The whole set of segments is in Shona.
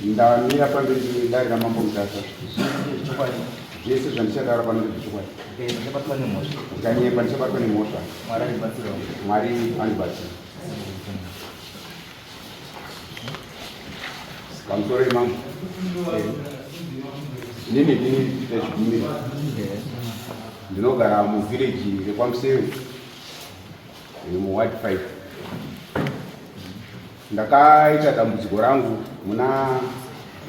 Ndamira pamberi pedare raMambo Mutasa. Zvese zvandichataura pano ndezvechokwadi. Ndikanyepa ndichabatwa nemhosva. Mwari andibatsira. Pamusoro imambo. Inini ndini Peter Chigumira. Ndinogara muvillage rekwaMuseu muward 5. Ndakaita dambudziko rangu muna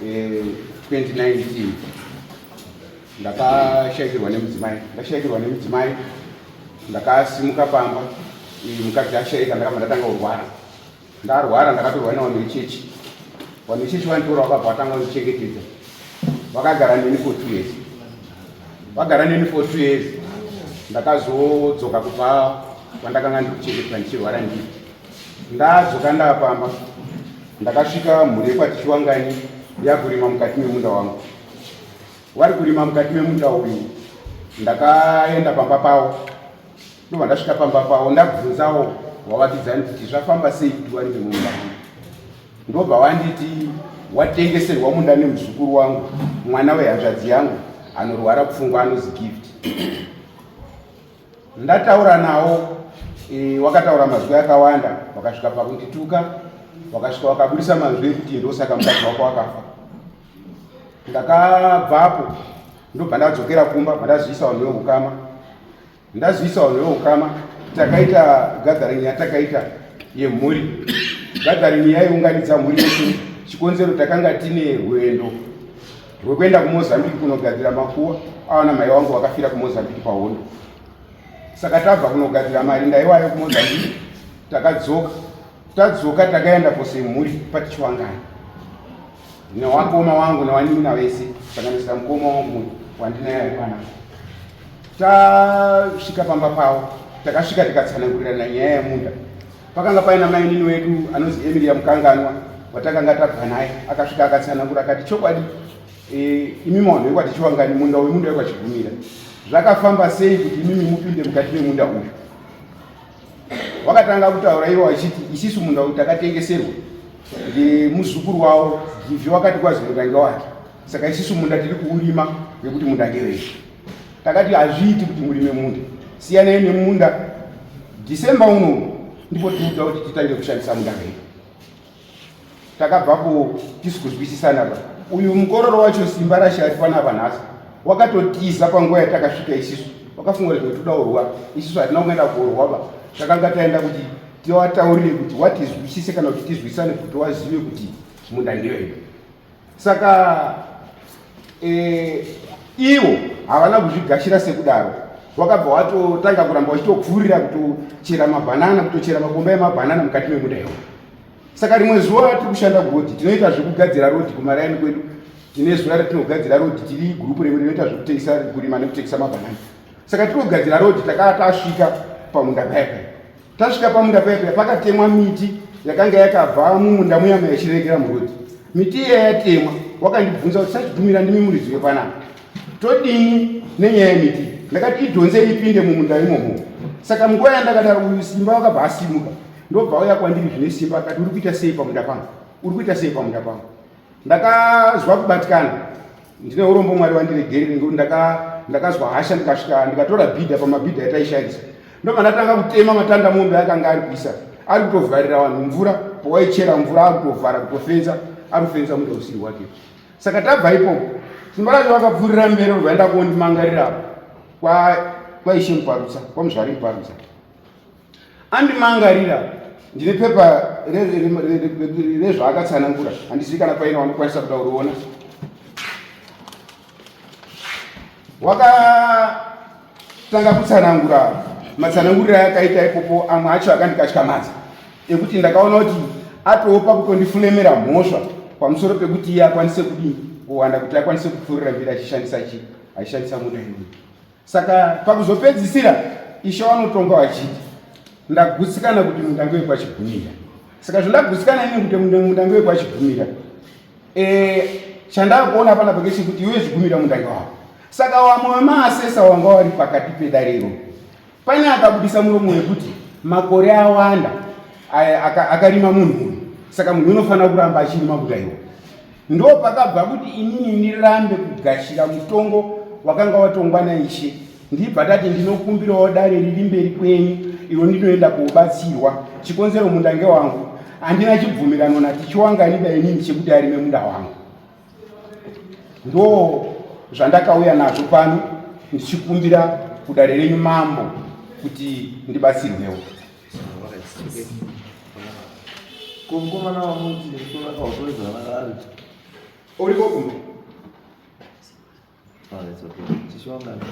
2019 ndakashaikirwa nemudzimai ndashaikirwa nemudzimai ndakasimuka pamba mukadzi ashaika ndakabva ndatanga kurwara ndarwara ndakatorwa nevanhu vechechi vanhu vechechi vanditora vakabva vatanga kundichengetedza vakagara neni for 2 years vagara neni for 2 years ndakazodzoka kubva kwandakanga ndiri kuchengetwa ndichirwara ndiri Ndadzoka ndapamba ndakasvika mhuri yekwaTichiwangani yakurima mukati memunda wangu. Wari kurima mukati memunda uyu ndakaenda pamba pawo ndobva ndasvika pamba pawo ndabvunzawo wavakidzani kuti zvafamba sei kuti warime munda wangu ndobva wanditi watengeserwa munda nemuzukuru wangu mwana wehanzvadzi yangu anorwara pfungwa anozi Gift. Ndataura nawo e, wakataura mazwi akawanda, wakasvika pakundituka, wakasvika wakabudisa mazwi ekuti ndosaka mukadzi wako akafa. Ndakabvapo ndobva ndadzokera kumba, bva ndazivisa vanhu veukama, ndazivisa vanhu veukama, takaita gathering yatakaita yemhuri. Gathering yaiunganidza mhuri yese, chikonzero takanga tine rwendo rwekuenda kuMozambique kunogadzira makuwa awana mai wangu vakafira kuMozambique pahondo. Saka tabva kunogadzira marinda iwayo kuMozambique takadzoka, tadzoka takaenda kose mhuri patichiwangana newakoma wangu newanin'ina vese sanganisira mukoma wangu wandinaye ari panapa. Tasvika pamba pavo takasvika tikatsanangurirana nyaya yemunda. Pakanga paina mainini wedu anonzi Emilia Mukanganwa watakanga tabva naye, akasvika akatsanangura akati chokwadi e, imi mawanhu vekwaTichiwangani munda uyu munda wekwaChigumira zvakafamba sei kuti imimi mupinde mukati memunda uyu? Wakatanga kutaura ivo vachiti isisu munda uyu takatengeserwa ngemuzukuru wavo Givhi, wakati kwazi munda ngewake, saka isisu munda tiri kuurima nekuti munda ngewedu. Takati hazviiti kuti murime munda, siyanai nemunda. December uno ndipo tinoda kuti titange kushandisa munda wedu. Takabvapo tisi kuzwisisana pa uyu mukororo wacho Simba rashe ari panapa nhasi wakatotiza panguva yatakasvika isisu, wakafunga kuti toda kurwa isisu, hatina kungaenda kurwa ba, takanga taenda kuti tiwataurire kuti watizwisise kana kuti tizwisane kuti wazive kuti munda ndewedu. Saka e, ivo havana kuzvigashira sekudaro, wakabva watotanga kuramba wachitopfuurira kutochera mabhanana, kutochera makomba emabhanana mukati memunda iwo. Saka rimwe zuva tiri kushanda kurodhi, tinoita zvekugadzira rodhi kumaraini kwedu, tine zuva ratinogadzira rodhi, tiri gurupu rimwe rinoita zvekutengesa kurima nekutengesa mabhanana. Saka tiri kugadzira rodhi, takaa tasvika pamunda paya paya, tasvika pamunda paya paya pakatemwa miti yakanga yakabva mumunda muya muya ichirerekera murodhi. Miti iya yatemwa, wakandibvunza kuti sachigumira ndimi muridzi wepanapa, todini nenyaya yemiti? Ndakati idhonze ipinde mumunda imomo. Saka nguva yandakadaro uyu Simba wakabva asimuka ndobva auya kwandiri zvine simba akati uri kuita sei pamunda pangu, uri kuita sei pamunda pangu? Ndakazwa kubatikana, ndine urombo, Mwari wandiregerere ngekuti ndakazwa hasha, ndikasvika ndikatora bhidha pamabhidha yataishandisa, ndobva ndatanga kutema matanda mombe akanga ari kuisa, ari kutovharira vanhu mvura, pawaichera mvura akutovhara, kutofenza, ari kufenza munda usiri wake. Saka tabva ipopo simba racho vakapfuurira mberi vaenda kondimangarira kwaIshe Muparutsa, kwaMuzvari Muparutsa. Andimangarira, ndine pepa rezvaakatsanangura, handizivi kana paine vanokwanisa kuda kuriona. Wakatanga kutsanangura matsananguriro ayakaita ipopo, amwe acho akandikatyamadza ekuti ndakaona kuti atopa kutondifulemera mhosva pamusoro pekuti iye akwanise kudini kuwanda kuti akwanise kupfuurira mberi achishandisa chi achishandisa munda iyoyo. Saka pakuzopedzisira ishe wanotonga vachiti ndagutsikana kuti munda ngewekwachigumira. Saka zvandagutsikana ini kuti munda ngewekwachigumira, e, chandakuona panapa ngechekuti iwe zvigumira munda ngewako. Saka wamwe wemaasesa wanga wari pakati pedariro pane akabudisa muromo wekuti makore awanda akarima munhu uyu, saka munhu unofanira kuramba achirima munda iwo. Ndopakabva kuti inini ndirambe kugashira mutongo wakanga watongwa naishe. Ndibva tati ndinokumbirawo dare riri mberi kwenyu iro ndinoenda kobatsirwa. Chikonzero munda ngewangu. Handina chibvumirano naTichiwangani ba inini chekuti arime munda wangu. Ndo zvandakauya nazvo pano ndichikumbira kudare renyu mambo kuti ndibatsirwewo. Ko mukomana wamuti musoro akautori zvakanaka ari Uriko kumba. Ah, it's okay. Chishwangana.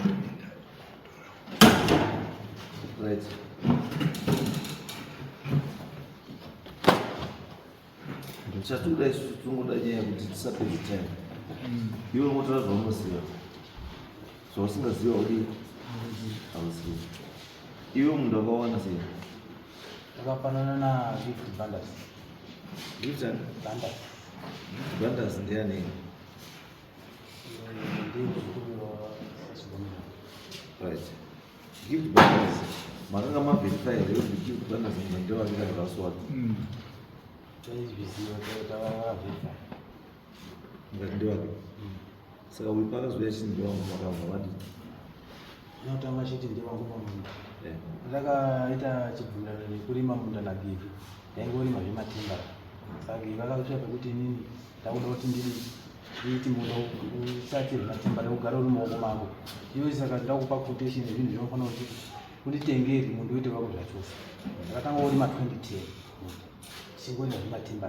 Right. Chatoda isu tinongoda nyaya yekuti tisapedze time. Iwe unotaura zvaunoziva. Zvausingaziva udii? Hauzivi. Iwe munhu wakawana sei? Takapanana na Gift Bandas. Gift ani? Bandas. Gift Bandas ndiani? Ndiye muzukuru wa Sasibomina. Right. Gift Bandas. Makanga maverify here kuti Gift Bandas munhu ndewake kana zvasi wake? Taizviziva takaverify. Mukati ndewake. Saka uyu paakazouya achiti ndewangu makabva madii? Inotanga chiti ndewangu pamunda. Eh. Ndakaita chibvumirano nekurima munda naGivi. Ndaingorima zvematimba. Saka Givi akazosvika pekuti inini ndakuda kuti ndiri ndiiti munda usati zvematimba ugare uri mumaoko mako. Iwe saka ndakupa quotation yezvinhu zvinofanira kuti unditengere munda uite wako zvachose. Ndakatanga kurima 2010. Chingorima zvematimba.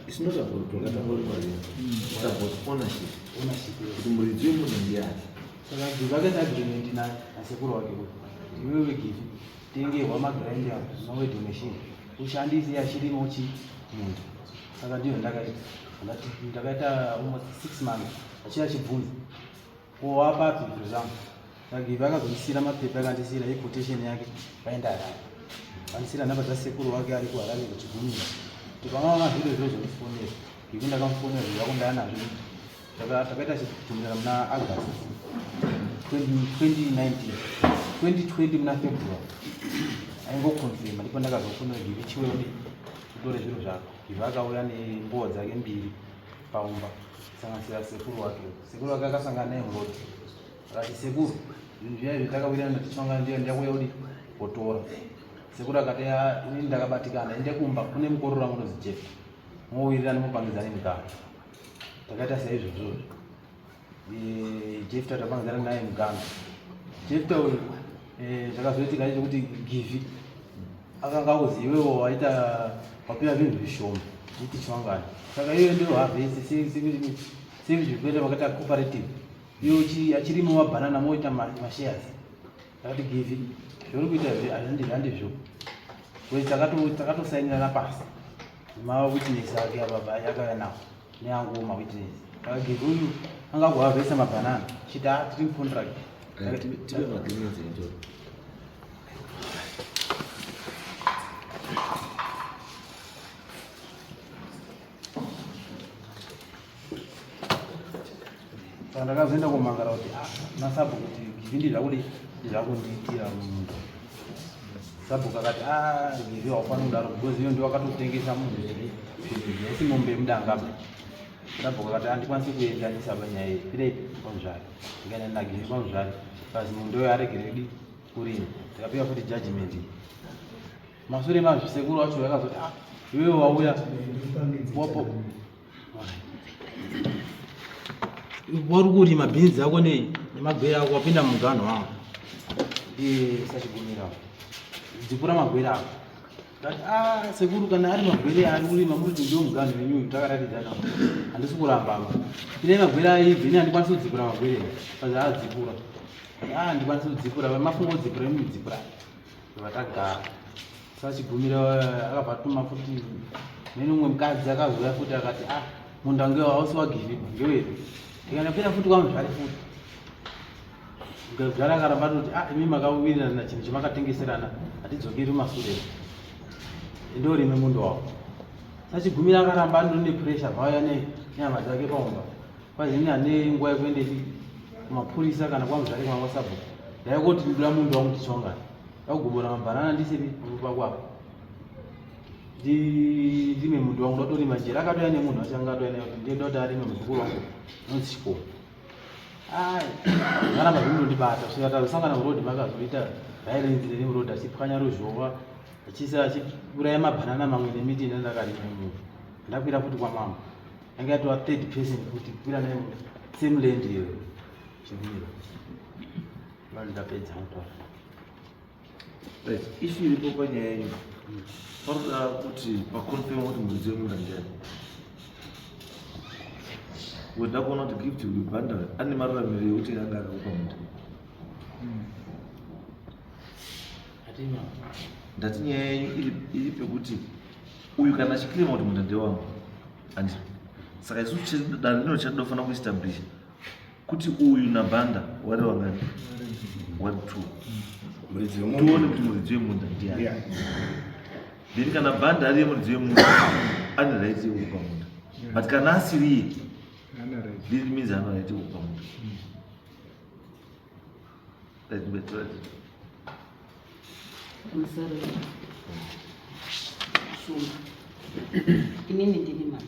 It's not about wakatanga urima rini. It's about ownership. Ownership. Kuti muridzi wemunhu ndiani. Saka Givi akaita agreement naye nasekuru wake kuti iwewe Givi tengerwa magrind ako mawedding machine ushandise yachirimo chi munda. Saka ndiyo ndakaita. Ndakaita almost 6 months achiya achibvunza ko wapapi zviro zvangu. Saka Givi akazondisiira mapepa akandisiira yequotation yake vaenda Harare. Vandisiira namba dzasekuru wake ari kuHarare kuchigumira. Kuti pamaona zviro izvozvo ndifonere. Givi ndakamufonera zviro zvako ndaanazvo. Takaita chibvumirano muna August 2019 2020 muna February aingokonfirma ndipo ndakazofonera Givi chiwe udi utore zviro zvako. Givi akauya nembuo dzake mbiri paumba kusanganisira sekuru wake. Sekuru wake akasangana naye muroad akati sekuru zvinhu zviya izvi takawirirana tichifanga ndiyo ndakuya udi kotora. Sekuru akati ini ndakabatikana ende kumba kune mukororo wangu unonzi Jeff mowirirana mopangidzane mugano. Takaita saizvozvo. Jefta tapangidzana naye mugano. Jefta uyu zvakazoitika ndechekuti Givi akanga akuzi iwewo waita wapiwa zvinhu zvishoma iti chiwangani. Saka iyoyo ndiyo harvest sezvikuita vakaita cooperative. Iyo achirima mabhanana moita mashares. Ndakati Givi zvauri kuita izvi handizvo. Because takatosainirana pasi. Mawitness ake apa akauya nawo. Neangu mawitness. Saka Givi uyu anga kuharvesta mabhanana. Chiti ah tiri mucontract. Tipe magreens enjo. Saka ndakazoenda kumangara kuti ah nasabhuku kuti Givi ndizvakudi ndizvakundiitira munhu. Sabhuku akati ah Givi haufaniri kudaro because iyo ndiwe wakatotengesa munhu zvinhu izvi haisi mombe yemudanga ba. Sabhuku akati handikwanisi kuenzanisa panyaya iyi pirei kwamuzvare. Ndikaenda naGivi kwamuzvare kazi munhu uyo aregere kudi kurima. Tikapiwa futi judgment. Mashure mazvo sekuru wacho vakazoti ah iwewe wauya wapo uri kurima bhinzi dzako nei nemagwere ako wapinda mumuganho wangu ndiye sachigumira dzipura magwere ako ndati ah sekuru kana ari magwere ari kurima muri kuti ndiwo muganho wenyu uyu takaratidzana handisi kuramba apa ine magwere aibvi ini handikwanisi kudzipura magwere kazi adzipura ah handikwanisi kudzipura mafunga kudzipura imi dzipura vatagara sachigumira akabva atuma futi neni umwe mukadzi akazouya futi akati ah munda ngewa hausi wagivi ngewedu ndikandapinda futi kwamuzvari futi muzvari akaramba atoti ah imi makawirirana chinhu chamakatengeserana hatidzokeri mumasure ndorime munda wavo sachigumira akaramba andori nepressure vauya nehama dzake paumba Kwanzi ini hane nguva yekuendepi kumapurisa kana kwamuzvare kwangu sabhuku. Ndaikoti ndoda mundu wangu tichongana. Ndakugobora mabhanana ndisipi pamba pako apa. Ndirime munda wangu, ndatorima jera akatouya nemunhu wacho anga atouya naye kuti ndienda kuti arime muzukuru wangu anonzi Chikomo. Ai, zvakaramba zvindondibata kusvika tazosangana muroad makazoita violence neni muroad achipwanya ruzhowa achiisa achiuraya mabhanana mamwe nemiti ine ndakarima imomo. Ndakwira futi kwamambo. Yanga yatova third person futi kukwira naye same land iyoyo. Chimira. Ndapedza kutaura. Right, issue iripo panyaya yenyu panoda kuti paconfirm kuti muridzi wemunda ndiani. Weda kuona kuti gift uyu bhanda ane maruramiro ekuti anga akakupa munda. Ndati nyaya yenyu iri pekuti uyu kana achiclaima kuti munda ndewangu andi saka isu dare rino chatofanira kuestablisha kuti uyu nabhanda wari wangani wari two tione kuti muridzi wemunda ndiani then kana bhanda ariye muridzi wemunda ane right yekukupa munda but kana asiriye this means ana right yekukupa munda Pamusoro Shumba. Inini ndini mama.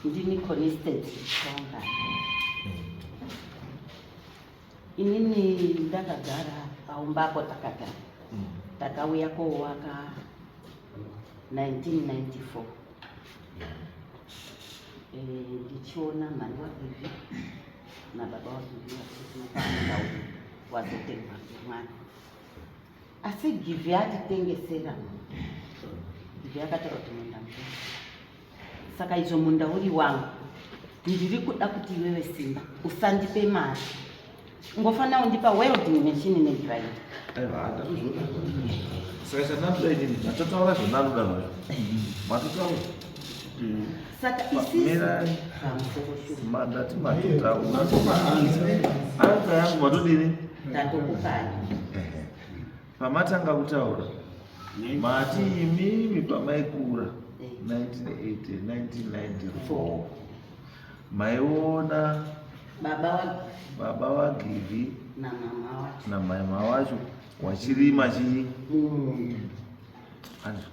Ndini Constance Chonga. Inini ndakagara paumbapo takagara. Takauya kowaka 1994. Eh, ndichiona mhani waGivhi nababa waGivhi vachitinopamuda uyu wazotengwa ngemwana asi Givhi atitengesera Givhi akataura kuti munda mukuru saka izvo munda uri wangu ndiri kuda kuti iwewe Simba usandipe mari ungofanira kundipa welding machine negrinder. Aiwa, ndatozviona. Saka chandanoda inini, matotaura zvandanoda zvacho. Matotaura. Saka isisi Mirai. pamusoro shuwa. Ndati matotaura. Anza yangu matodini? Tatokupai. Ehe. Pamatanga kutaura mati imimi pamaikura 1980 1994 maiona baba wa baba waGivhi namama wacho namama wacho wachirima chii Andrew,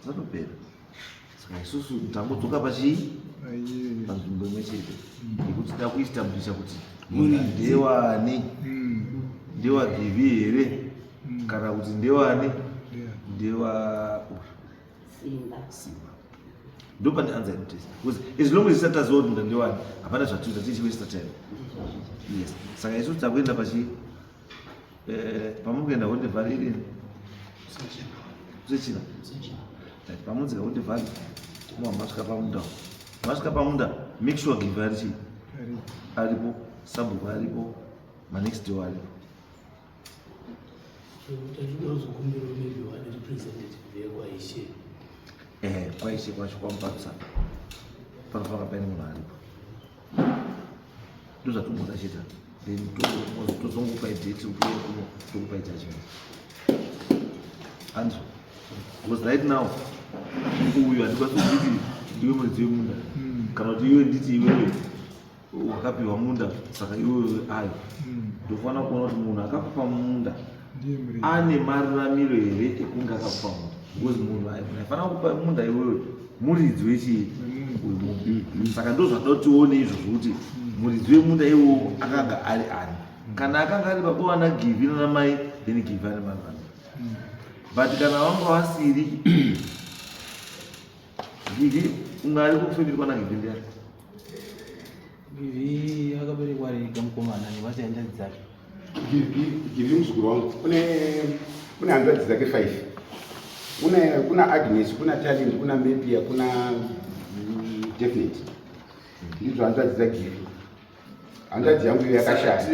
zvatopera saka isusu tangodzoka pachii panzvimbo imwe chete yekuti da kuestablisha kuti munhu ndewani ndewaGivhi here kana kuti ndewani ndewa Simba. Simba ndo pane answer inotesa because as long as isati taziva kuti munda ndewani hapana zvatiita tichiwaste time yes saka isusu takuenda pachi pamuri kuenda Honde Valley irini kusechina right pamudzika Honde Valley mwa masvika pamunda masvika pamunda make sure Givhi ari chii aripo sabhuku aripo manext door aripo Tinozokumbira maybe one representative yekwaishe. Eh, kwaishe kwacho kwamupatsa panofanira paine munhu aripo ndozvatomboda chita then tozongopai date uye kuno tokupai judgment andrew because right now uyu handikwanisi kuti ndiwe muridzi wemunda kana kuti iwe nditi iwewe wakapiwa munda saka iwewe ayo ndofanira kuona kuti munhu akakupa munda ane maruramiro here ekunge akakupa munda because munhu aifanira kupa munda iwewe muridzi wechii wemunda saka ndo zvatoda tione izvozvo kuti muridzi wemunda iwowo akanga ari ani kana akanga ari baba wana Givhi nana mai then Givhi ane maruramiro but kana vanga vasiri Givhi umwe ari kufambirwa kwana Givhi ndiani Givhi akaberekwa ari ega mukomana nevasi hanzvadzi dzake. Givhi muzukuru wangu une hanzvadzi dzake 5 une kuna Agnes kuna Talent kuna Mepia kuna Definite ndidzo hanzvadzi dzaGivhi hanzvadzi yangu iyo yakashaya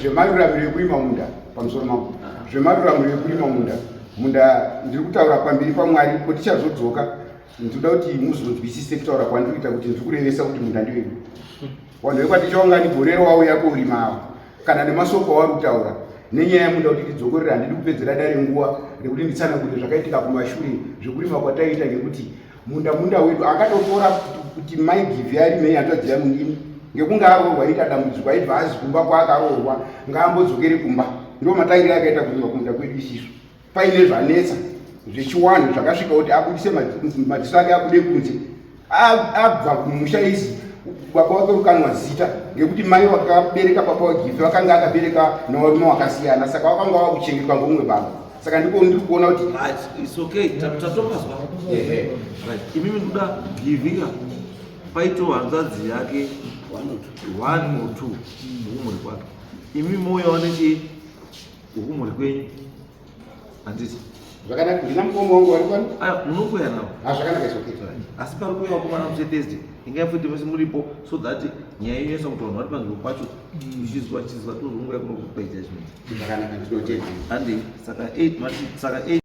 zvemaruramiro ekurima munda pamusoro mangu zvemaruramiro ekurima munda munda ndiri kutaura pamberi paMwari ko tichazodzoka ndinoda kuti muzonzwisise kutaura kwandiri kuita kuti ndiri kurevesa kuti munda ndewedu vanhu vekwatichaungani gore rawauya kurima ava kana nemasoko avari kutaura nenyaya yemunda kuti tidzokorera handidi kupedzera dare nguva rekuti nditsanangure zvakaitika kumashure zvekurima kwataiita ngekuti munda wedu akatotora kuti mai Givhi arime hanzvadzi yangu ndini ngekunge aroorwa aita dambudziko aibva azi kumba kwaakaroorwa ngaambodzokere kumba. Ndo matangire akaita kurima kumunda kwedu isisu. Paine zvanetsa zvechiwanhu zvakasvika kuti abudise madziso ake abude kunze. Abva kumusha izi baba wake rukanwa zita ngekuti mai wakabereka baba waGifi vakanga akabereka nevarume wakasiyana, saka wakanga wakuchengetwa ngomumwe baba. Saka ndiko ndiri kuona kuti Right, it's okay. Tatopazwa. Ehe. Right. Imimi ndoda Givika paito hanzvadzi yake one or two wekumhuri kwake. Imi mouyawo nechi wekumhuri kwenyu. Handiti? Zvakanaka, ndina mukoma wangu wari pano. Aya, munouya nawo. Ah, zvakanaka, it's okay. Asi pari kuuya vakomana musi Thursday. Ingai futi mese muripo so that nyaya inyoisa kuti vanhu vari panzvimbo pacho ichizwa chizwa tozonguya kunokupa judgment. Zvakanaka, ndinotenda. Handi saka 8 mati saka 8.